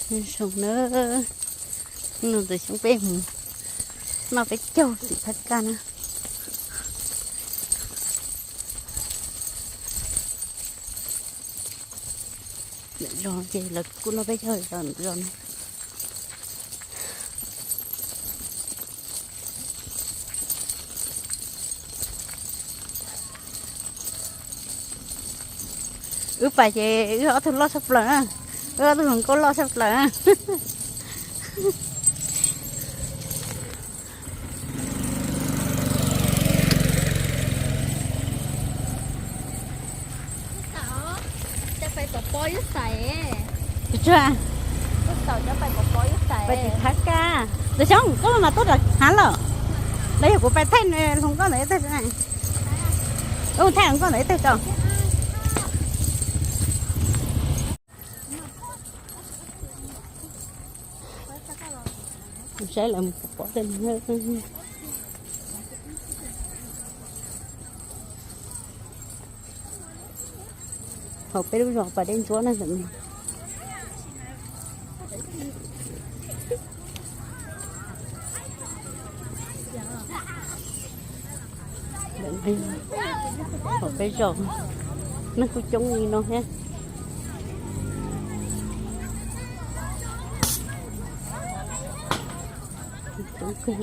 Zoo na, nug tus xyoob peb mus noj peb caug tim Thab Kaj na. Lawm zos ces lawv kuj noj peb caug zos no. Wb pais ces wb ob tug loj tshaj plaws na, wb ob tug hluas nkauj loj tshaj plaws na. Tus tsua, pais tim Thab Kaj. Tus xyoob koj mas tuaj rau hav lawm, los yog kuv pais thaij hluas nkauj ntawd ib teg, ub, thaij hluas nkauj ntawd ib teg tso. Saib lawv mus pov pob tej no. Hauv peb lub zos pas dej ntsuab na ntawm no. Hauv peb zos neeg kuj coob li no thiab. Coob kawg.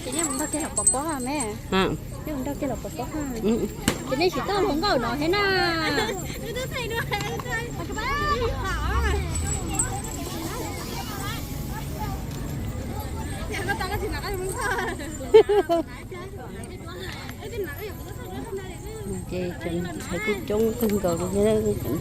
Ces nej mus nrog kiag los pov pob me, nej mus nrog kiag los pov pob, ces nej tsis tau hluas nkauj no thiab na. Ces tseem ntxhais kuj coob kawg nkaus li thiab.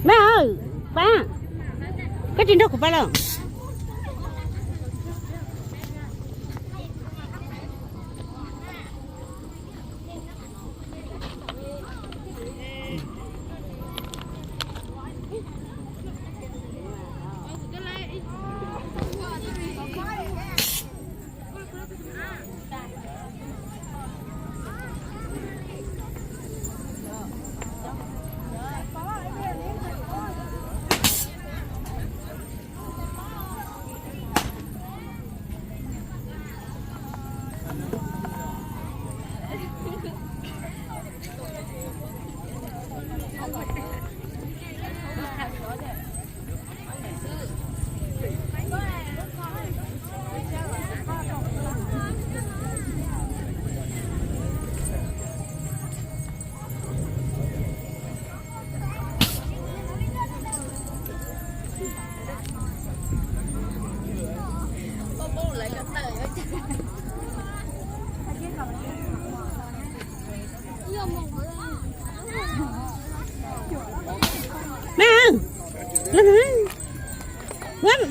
Me, pab, koj tsis nrog kuv pab lawm?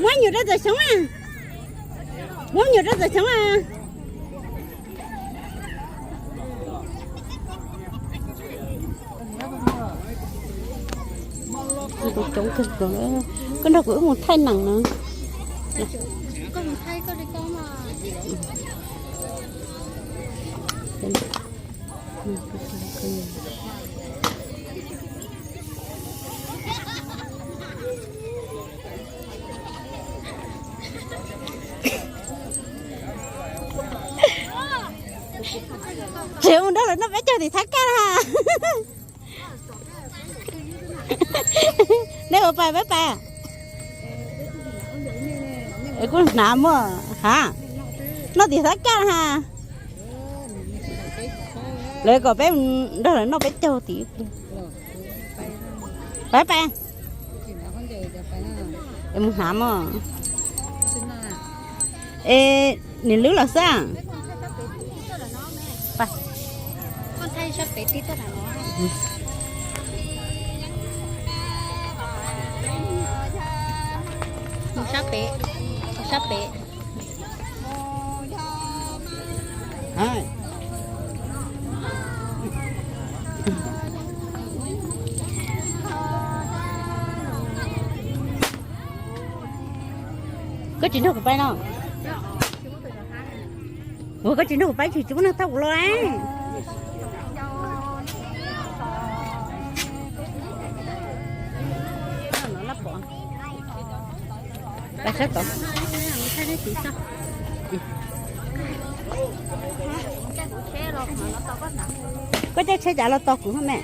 Muab nyuam rau txawm xyoob a. Muab nyuam rau txawm xyoob a. Coob kawg, koj nrog kuv wb mus thaij nees no. Tseem mus nrog lawv noj peb caug tim Thab Kaj na. Nej ua pais peb pais. Kuj hnav muaj ha, noj tim Thab Kaj ha. Lawv kom peb nrog lawv noj peb caug tim peb pais. Es mus hnav mog. Es nim lwb los xwb. Sab pem, sab pem. Koj tsis nrog kuv pais no? Ua koj tsis nrog kuv pais tsis tsis muaj neeg thauj kuv los. Pais sab tod. Koj caij tsheb cas los tos kuv me.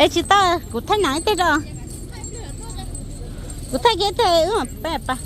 Es tsis tau, kuv thaij nas ib teg rau. Kuv thaij kiag ib teg wb mam peb pas.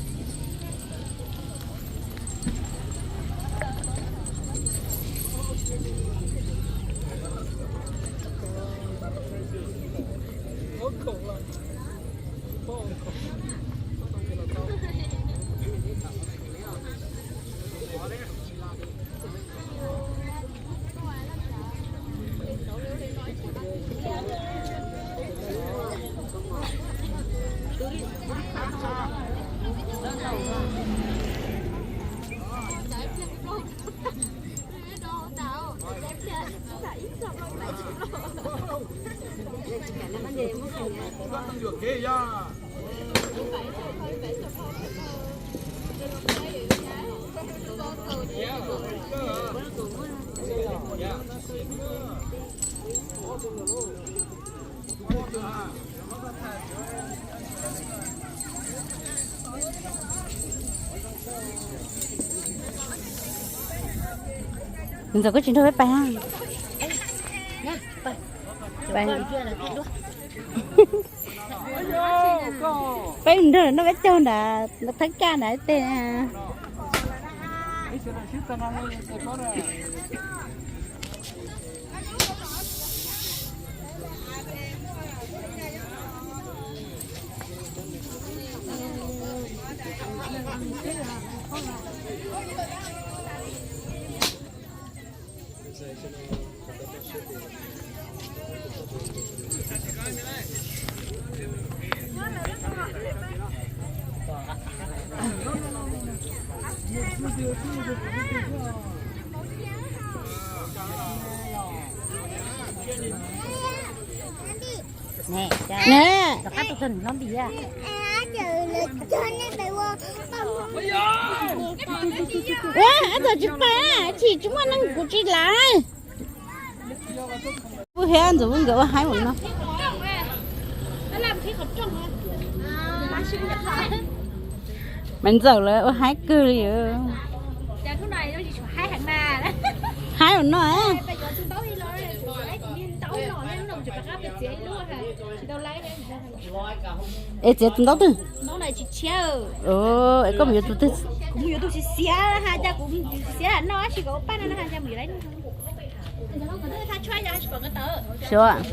Ntxawm, koj tsis nrog peb pais? Peb nrog no peb caug nrad, thab kaj nrad ib teg. Ne, ab txawm tsis pais, chim tsis muaj neeg kuv tsis laij. Pub thiab Ntxawm nkawd ua haib ua no. Maiv Ntxawm lawv ua haib kawg li. Haib ua no. Es txiav tus ntaub twg? Es koj mus yuav tus twg? Kuv mus yuav tus xiav xiav, cas kuv mus yuav tus xiav no tab sis kom ua paj no no cas mus yuav lawm. Suav.